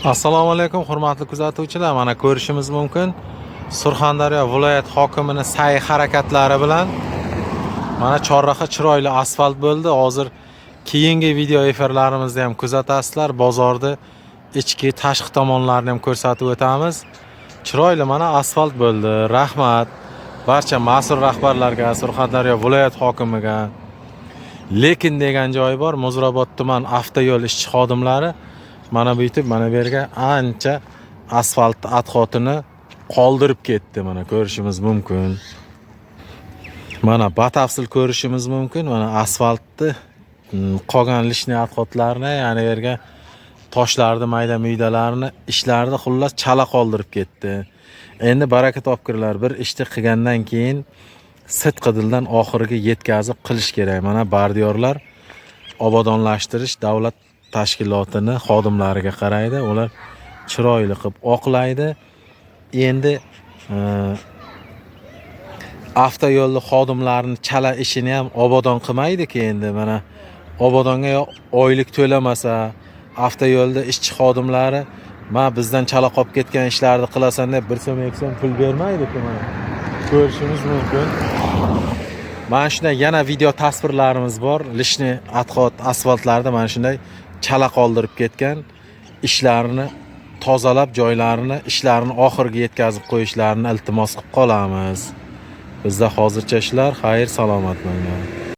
Assalomu alaykum, hurmatli kuzatuvchilar. Mana ko'rishimiz mumkin, Surxondaryo viloyat hokimini sa'y harakatlari bilan mana chorraha chiroyli asfalt bo'ldi. Hozir keyingi video efirlarimizda ham kuzatasizlar. Bozorni ichki, tashqi tomonlarini ham ko'rsatib o'tamiz. Chiroyli mana asfalt bo'ldi. Rahmat barcha mas'ul rahbarlarga, Surxondaryo viloyat hokimiga. Lekin degan joyi bor, Muzrabot tuman avtoyo'l ishchi xodimlari mana bu yetib, mana bu yerga ancha asfalt отход ini qoldirib ketdi. Mana ko'rishimiz mumkin. Mana batafsil ko'rishimiz mumkin. Mana asfaltni qolgan лишний отход larni, ya'ni bu yerga toshlarni, mayda muydalarni, ishlarni xullas chala qoldirib ketdi. Endi baraka topkirlar, bir ishni qilgandan keyin sidqi dildan oxiriga yetkazib qilish kerak. Mana bardiyorlar obodonlashtirish davlat tashkilotini xodimlariga qaraydi. Ular chiroyli qilib oqlaydi. Endi avtoyo'lni xodimlarini chala ishini ham obodon qilmaydiki. Endi mana obodonga yo oylik to'lamasa, avtoyo'lda ishchi xodimlari ma bizdan chala qolib ketgan ishlarni qilasan deb 1 so'm, 2 so'm pul bermaydiku. Mana ko'rishimiz mumkin. Mana shunday yana video tasvirlarimiz bor. Лишний отход asfaltlarda mana shunday chala qoldirib ketgan ishlarni tozalab, joylarini, ishlarini oxiriga yetkazib qo'yishlarini iltimos qilib qolamiz. Bizda hozircha shular. Xayr, salomat bo'linglar.